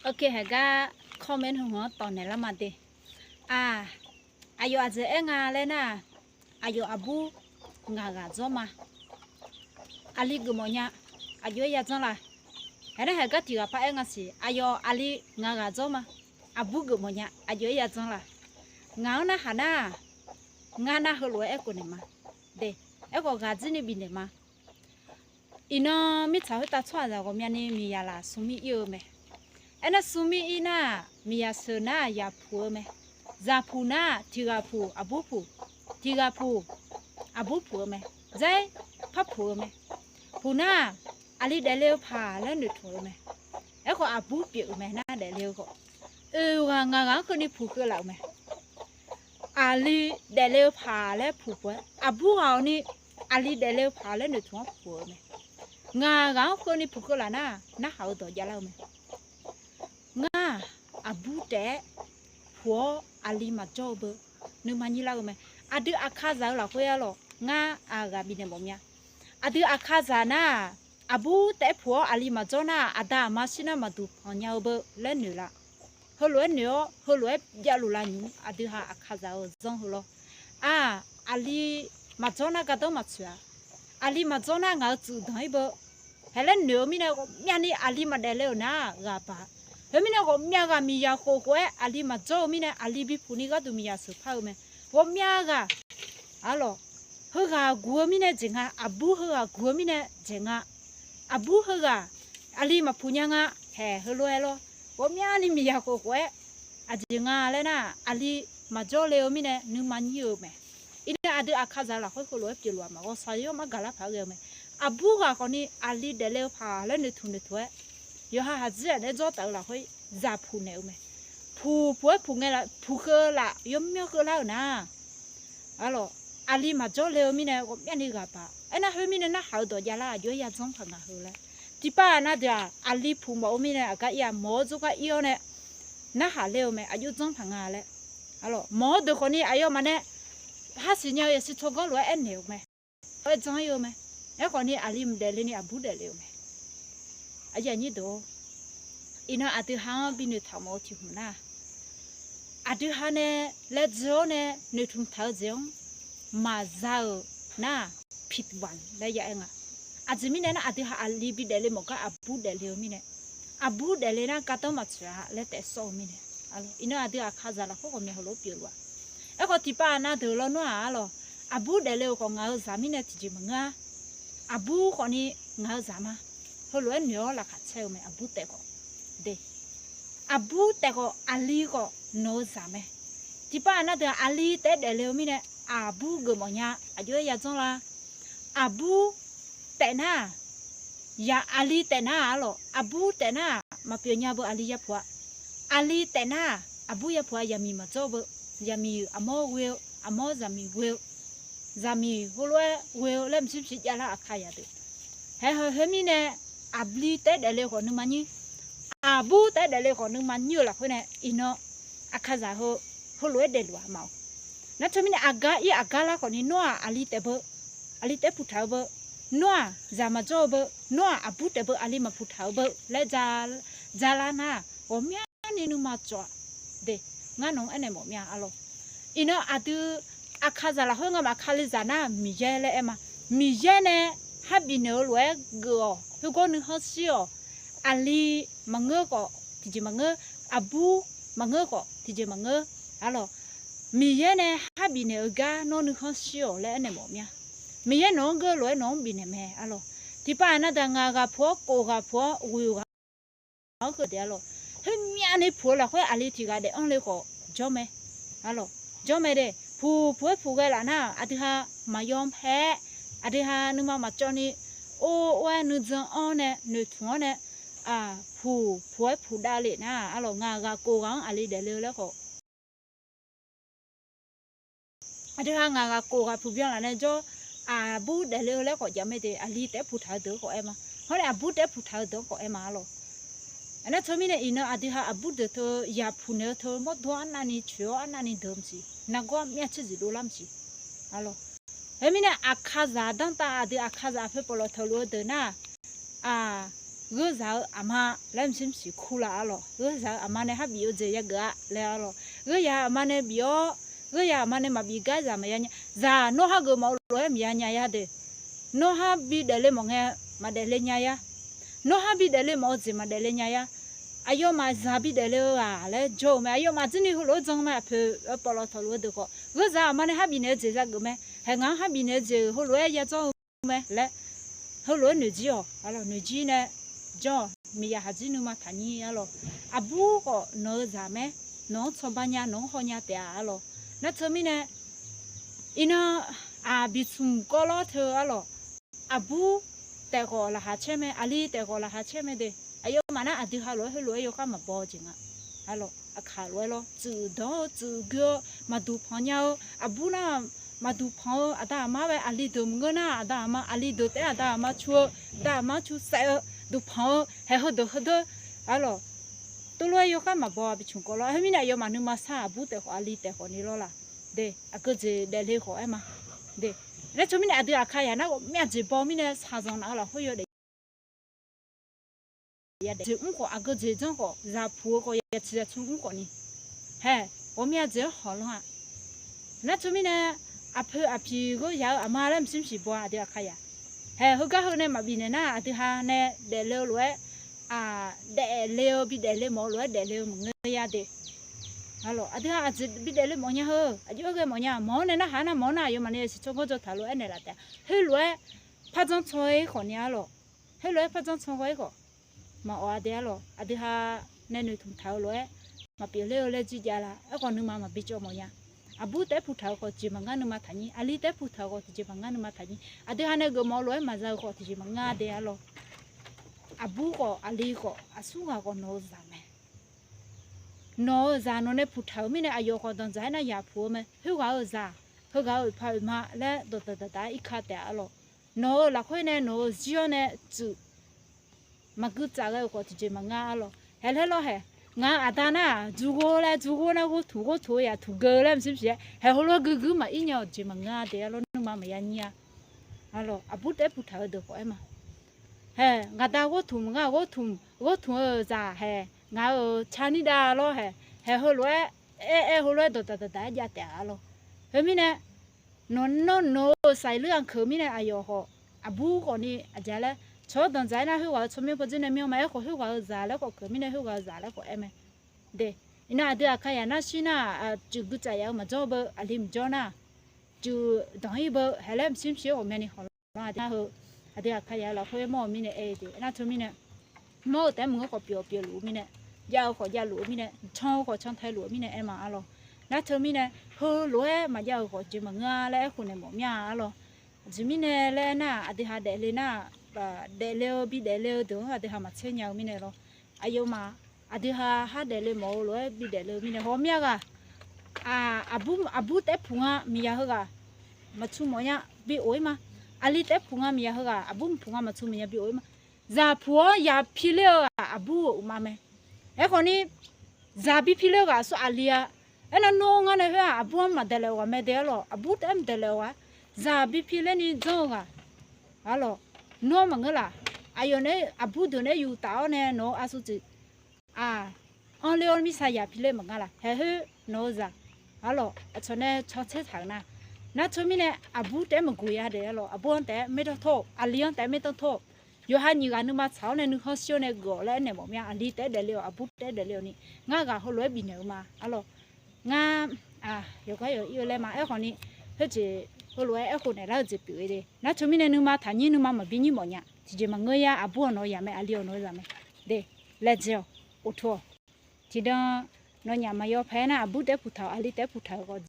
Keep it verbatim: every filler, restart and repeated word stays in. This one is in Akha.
Ok, haeqgar comment heu-anr tawqnaeq lar ma de. Aq, aqyawf aqjeq aer nga laer nar-aq, aqyawf aqbur ngaq ghaq dzawr ma. Aqli geufmawf nya, aqjox-aer ya dzanr la? Haeq nar haeqgar tiq ghaq par aer nga siq, aqyawf aqli ngaq ghaq dzawr ma. Aqbur geufmawf nya, aqjox-aer ya dzanr la? Ngaq-anr narhaq nar-aq, ngar nar heulof-aer aerkhof naeq ma de. Aerkhawf ghaq dzir ni bifnaeq ma. Iqnan mirtsaq khoertav tsawrhaqzaq ghawqmyani miqyaq laf smrmir ir-eu mae. Aernar smrmir ir nar-aq, miqyaq sheuq nar-aq yaq puq-eu mae. Zaq puq nar-aq tiq ghaq puq aqbur puq, tiq ghaq puq aqbur puq-eu mae. Zaer par puq-eu mae. Puq nar-aq, aqli daefle-eu paq laer noeqtmq-eu mae. Aerkhawf aqbur pyeuf-eu mae nar daefle-eu khawf. Oeq ghaq ngaq ghaq-anr keuvni puq keuv laf-euq mae. Aqli daefle-eu paq laer puq puq-aer, aqbur ghaq-awq ni aqli daefle-eu paq laer noeqtmq-anr puq-eu mae. Ngaq ghaq-anr keuvni puq keuv laf nar, narhaq-eu dawq javlar-eu mae. Ngar-aq, aqbur taef-aer puq-awr aqli maqjawr-eu beu nuima nyir lar-eu mae. Aqdui aqkazaq-eu lafkhoer arlawq, ngar aqghaq bifnaeq mawf mya. Aqdui aqkazaq nar-aq, aqbur taef-aer puq-awr aqli maqjawr nar-aq, aqda aqma shir nar maqduq panq nya-eu beu laer noeq la. Heulof-aer noeq-awr heulof-aer javluf la nymq-mr, aqdui ha aqkazaq-eu zanr heu lawr. Aq, aqli maqjawr nar gardanr maqtsoeq-a. Aqli maqjawr nar ngaq-euq tsuif danq-ir beu. Haeq laer noeq-eu mirnae ghawqmyani aqli maqdaef le-euq nar ghaq baq. Khoermirnae ghawqmya ghaq miqyaq khof khof-aer aqli maqjawr-eu mirnae aqli bipuq ni gharduq miqyaq sheuq par-eu mae. Ghawqmya ghaq arlawq, heughaq guq-eu mirnae jeq nga, aqbur heughaq guq-eu mirnae jeq nga. Aqbur heughaq aqli maqpuq nya nga. Haeq heulof-aer lawr, ghawqmyani miqyaq khof khof-aer aqjeq nga laer nar-aq, aqli maqjawr le-eu mirnae nuima nyir-eu mae. Iqnan aqdui aqkazaq lafkhoer heulof-aer pyeufluf-aq ma, ghawqshaq yawr mar gaqlar paq-aer ghae-eu mae. Aqbur ghaq khawfni aqli daefle-eu paq laer noeqtmq noeqtmq-aer, yawqha haqdzir-aq naeq-aer dzawr taf-eu lafkhoer zaq puq naeq-eu mae. Puq puq-aer puq ngae laf, puq keuv laf yawmyanr keuv lar-euq nar, arlawq, aqli maqjawr le-eu mirnae ghawqmyani ghaq baq. Aernar khoermirnae narhaq-eu dawq javlar, aqjox-aer ya dzanr paq nga heu laer. Tiqpav nar deuq-aq aqli puq mawf-eu mirnae aqgar ir-a, mawf-awr dzawrgar ir-awr nae narhaq ler-eu mae, aqjox dzanr paq nga laer. Arlawq, mawf-awr deuq khawfni aqyawfmaf nae hasiq nya-eu yasiq tsawrganr lof-aer aernaeq-eu mae. Aer dzanr ir-eu mae. Aerkhawfni aqli maqdaef le ni aqbur daefle-eu mae. Aqyuif aqnyir deuq-or, iqnan aqdui ha-anr binoeq taq mawf-eu tiq hmq nar, aqdui ha nae laedzae-awr nae noeqtmq taq-eu jeq-anr maqza-euq nar-aq, ผิดหวัง laer ya aer nga. Aqjeq mirnae nar aqdui ha aqli bidaef le mawf gar aqbur daefle-eu mirnae, aqbur daefle nar gardanr maqtsoeq-a laer taef sawr-eu mirnae, iqnan aqdui aqkazaq lafkhoer ghawqmya heulof-aer pyeufluf-aq. Aerkhawf tiqpav nar deuq lawnmr-aq arlawq, aqbur daefle-euq khawf ngaq-euq zaq mirnae tiqjeq maqngeur-a. Aqbur khawfni ngaq-euq zaq ma. Heulof-aer noeq-awr laqkhaq caer-eu mae, aqbur taef khawf de. Aqbur taef khawf aqli khawf nawq-eu zaq mae. Tiqpav nar deuq aqli taef-aer daefle-eu mirnae aqbur geufmawf nya, aqjox-aer ya dzanr la? Aqbur taef nar-aq, ya aqli taef nar-aq arlawq, aqbur taef nar-aq maqpyeuf nya beu aqli yapuq-a. Aqli taef nar-aq aqbur yapuq-a, zaqmiq maqdzawr beu, zaqmiq-euq aqmawr ghoe-eu, aqmawr zaqmiq ghoe-eu, zaqmiq heulof-aer ghoe-eu laer mqsir mqsir javlar aqkazaq deuq. Haeq heu khoermirnae aqli taef-aer daefle khawf nuima nyir, aqbur taef-aer daefle khawf nuima nyir-eu lafkhoer nae iqnan aqkazaq heu heulof-aer daefluf-aq ma-awq. Nar teumirnae aqgar ir aqgar lar khawfni nawr-aq aqli taef beu, aqli taef-aer puq taq-eu beu, nawr-aq zaq maqdzawr-eu beu, nawr-aq aqbur taef beu, aqli maqpuq taq-eu beu laer jalar nar-aq, ghawqmyani nuima cawv-a de. Ngar nawq-anr aernaeq mawf mir-a arlawq. Iqnan aqdui aqkazaq lafkhoer ngamaf kalizaq nar Miqyaer laer aer ma. Miqyaer nae har bifnaeq-eu lof-aer geuf-awq, khoergawr nuikhanr shir-awq. Aqli maqngeur khawf tiqjeq maqngeur, aqbur maqngeur khawf tiqjeq maqngeur arlawq. Miqyaer nae har bifnaeq-eu gar nawr nuikhanr shir-awq laer aernaeq mawf mir-a. Miqyaer nawq-anr geur lof-aer nawq-anr bifnaeq mae arlawq. Tiqpav nar deuq ngaq ghaq puq-awr, kof ghaq puq-awr, ghoeq ghaq-anr keuv daef arlawq. Khoermyavni puq-eu lafkhoer aqli tiq ghaq daef-anr le khawf jawr mae arlawq. Jawr mae de. Puq puq-aer puq ghae laf nar aqdui ha maqyawf pae-aer, aqdui ha nuima maqcawv ni or or-aer nuijan-anr nae noeqtmq-anr nae, puq puq-aer puq davlef nar arlawq, ngaq ghaq kof ghaq-anr aqli daefle-eu laer khawf aqdui ha ngaq ghaq kof ghaq puq byan laf nae jawr, aqbur daefle-eu laer khawf jav mae de, aqli taef-aer puq taq-eu deuq-anr khawf aer ma. Hawr nae aqbur taef-aer puq taq-eu deuq-anr khawf aer ma arlawq. Aernar teumirnae iqnan aqdui ha aqbur deuq teu yaq puq naeq-eu teu mawrdo arnavni coeq-awr arnavni deuq maqsiq, nargawr myav tser zif dovlar maqsiq arlawq. Khoermirnae aqkazaq danrtav aqdui aqkazaq aqpoeq pawqlawq teuqluf-eu deuq nar-aq, Gheuzaq-eu aqma laer maqsiq maqsiq kur laf arlawq. Gheuzaq-eu aqma nae har bif-eu jeq yageuf-a laer arlawq. Gheuzaq-eu aqma nae bif-awr, gheuzaq-eu aqma nae maqbif gar zaq maqya nya. Zaq nawr har geufmawf-eu lof-aer maqya nya yar de. Nawr har bidaef le mawf ngae maqdaef le nya yar. Nawr har bidaef le mawf-eu jeq maqdaef le nya yar. Aqyawfmaf zaq bidaef le-eu ghaq laer jawr-eu mae. Aqyawfmaf jir ni heulof-aer jan mae. Aqpoeq pawflawq tawqluf-eu deuq khawf, gheuzaq-eu aqma nae har bifnaeq-eu jeq yageuf mae. Haeq ngaq-anr har bifnaeq-eu jeq heulof-aer ya janr-eu mae laer, heulof-aer noeqjir-awq. Arlawq, noeqjir nae janr-awq. Miqyaer haqjir nuima taqnyir arlawq. Aqbur khawf nawq-eu zaq mae. Nawq-anr tsawrba nya, nawq-anr haw nya taef-a arlawq. Nar teumirnae, iqnan aqbismq kawv lawr teu arlawq. Aqbur taef khawf laqkhaq caer mae, aqli taef khawf laqkhaq caer mae de. Aqyawfmaf nar aqdui ha lof-aer heulof-aer yawkhav maqbaw-eu jeq nga. Arlawq, aqkaq lof-aer lawr, tsuif danq-eu tsuif gui-eu maqduq panq nya-eu, aqbur nar maqduq panq-eu aqda aqma bae aqli deuq maqngeur nar aqda aqma, aqli deuq taef-aer aqda aqma cu-eu, aqda aqma cu saef-eu, duq panq-eu, haeq heudeuq heudeuq arlawq. Tov lof-aer yawkhav maqbaw-a, bicmq kawv lawr. Khoermirnae aqyawfmaf nuima sar aqbur taef khawf aqli taef khawf ni lawr laf de. Aqgeujeq daefle khawf aer ma de. Nar teumirnae aqdui aqkaqyaq nar ghawqmya jeq baw mirnae shaqzanq naf-eu lafkhoer yawdaef jeq mr khawf, aqgeujeq janr khawf, zaqpuq-eu khawf, yawtsiq zaqtsu mr khawf ni, haeq ghawqmya jeq-anr hawq lanr-a. Nar teumirnae aqpoeq aqpiq ghoerzaq-eu aqma laer maqsiq maqsiq baw-a aqdui aqkaqyaq. Haeq heugar heu nae maqbif naeq nar aqdui ha nae daefle-eu lof-aer, daefle-eu bidaef le mawf-eu lof-aer daefle-eu maqngeur yar de. Arlawq, aqdui ha aqjeq bidaef le mawf nya heu, aqjox-aer ghae mawf nya, mawq-anr nae narhaq nar mawq-anr nar aqyawfmaf nae yasiq tsawrganr jawr taq lof-aer naeqlaf taef-a. Heulof-aer par janr tsaw-ir khawf ni arlawq. Heulof-aer par janr tsaw ghae-ir khawf maqawf-a de arlawq. Aqdui ha nae noeqtmq taq-eu lof-aer maqpyeuf ler-eu laer jir jav la. Aerkhawf nuima maqbi cawv mawf nya. Aqbur taef-aer puq taq-euq khawf tiqjeq maqngar nuima taqnyir. Aqli taef-aer puq taq-euq khawf tiqjeq maqngar nuima taqnyir. Aqdui ha nae geufmawf-eu lof-aer maqza-eu khawf tiqjeq maqngar de arlawq. Aqbur khawf aqli khawf aqsurghaq khawf nawq-eu zaq mae. Nawq-eu zaq nawq nae puq taq-euq mirnae aqyawf khawf danqdzaq-aer nar yaq puq-eu mae. Khoerghaq-eu zaq, heughaq-euq oeqpaq oeqma laer dawqdaq daqdaq-aer irka taef-a arlawq. Nawq-eu lafkhoer nae nawq-eu zir-awr nae tsuif maqgui tsaf ghae-euq khawf tiqjeq maqngar arlawq. Haeq laer lawr haeq, ngaq-euq aqda nar-aq, dzughor laer dzughor nar ghortuq ghortuq-eu yaq tuq geu laer maqsiq maqsiq-aer haeq heulof-aer guiqguiq maqir nya-awq jeq maqngeur de arlawq. Nuima maqya nyir-a. Arlawq, aqbur taef-aer puq taq-eu deuq khawf aer ma. Haeq, ngaqda ghortuq maqngar, ghortuq, ghortuq-eu zaq haeq, ngaq-euq carnir dav lawr haeq, haeq heulof-aer, aer aer heulof-aer dawqdaq daqdaq-aer jav taef-a arlawq. Khoermirnae, nawq nawr nawq-eu saqlaq-anr keuq mirnae aqyawf khawf, aqbur khawf ni aqjeq laer, tsawq-awr danqdzaq-aer nar khoerghaq-eu tsawrmyanr pawdzer nae myanr ma. Aerkhawf khoerghaq-eu zaq laer khawf keuq mirnae khoerghaq-eu zaq laer khawf aer mae. De, iqnan aqdui aqkaqyaq nar shir nar-aq, cuif gui tsaf yaf-eu maqjawr beu, aqli maqjawr nar-aq, cuif danq-ir beu, haeq laer maqsiq maqsiq-aer ghawqmyani hawq lanr-a de nar heu. Aqdui aqkaqyaq-eu lafkhoer mawr-eu mirnae aer de nar teumirnae, mawr-eu taef-aer maqngeur khawf pyeuf-eu pyeufluf-eu mirnae, jav-eu khawf javluf-eu mirnae, can-eu khawf cantae luf-eu mirnae aer ma arlawq. Nar teumirnae, heulof-aer maqjav-euq khawf tiqjeq maqngeur-a laer aerkhof naeq mawf mir-a arlawq. Aqjeq mirnae laer aernar-aq, aqdui ha daefle nar-aq, daefle-eu bidaefle-eu deuq-anr aqdui ha maqtser nya-eu mirnae lawr. Aqyawfmaf aqdui ha har daefle mawf-eu lof-aer bidaefle-eu mirnae ghawqmya ghaq, aqbur taef-aer puq nga miqyaq heughaq maqtsu mawf nya bi of-ir ma. Aqli taef-aer puq nga miqyaq heughaq aqbur puq nga maqtsu mawf nya bi of-ir ma. Zaq puq-awr yaq piler-eu ghaq aqbur-euq uqma mae. Aerkhawf ni, zaq bi piler-eu ghaq aqsur aqli-a. Aernar nawr ngar nae khoer-aq aqbur-anr maqdaeqlaef-eu ghaq mae de arlawq. Aqbur taef-aer maqdaeqlaef-eu ghaq, zaq bi piler ni janr-eu ghaq arlawq. Nawr maqngeur laf. Aqyawf nae aqbur deuq nae yuf taf-awr nae nawq-eu aqsur tsuif, aq, anr ler-awr mirtsaq yaq piler maqnga laf. Haeq khoer nawq-eu zaq arlawq, aqcawq nae caw tser taq-euq nar, nar teumirnae aqbur taef-aer maqguq ya de arlawq. Aqbur-anr taef-aer maerdanr tawr-awq, aqli-anr taef-aer maerdanr tawr-awq. Yawqha nyiq ghaq nuima tsaq-awr nae nuikhanr shir-awr nae geuf-awq laer aernaeq mawf mir-a. Aqli taef-aer daefle-awq, aqbur taef-aer daefle-awq ni, ngar ghaq heulof-aer bifnaeq-eu ma arlawq. Ngar, yawqgar yawq-ir-eu laer ma. Aerkhawf ni, khoerjeq heulof-aer aerkhof naeqlar-eu jeq pyeuf-eu de. Nar teumirnae nuima taqnyir nuima maqbi nyir mawf nya. Tiqjeq maqngeur ya, aqbur-awq nawq-eu zaq mae, aqli-awq nawq-eu zaq mae. De, laejae-awq, uqtuq-awq. Tiqdan nawnyaf maqyaw paer nar aqbur taef-aer puq taq-euq, aqli taef-aer puq taq-euq khawf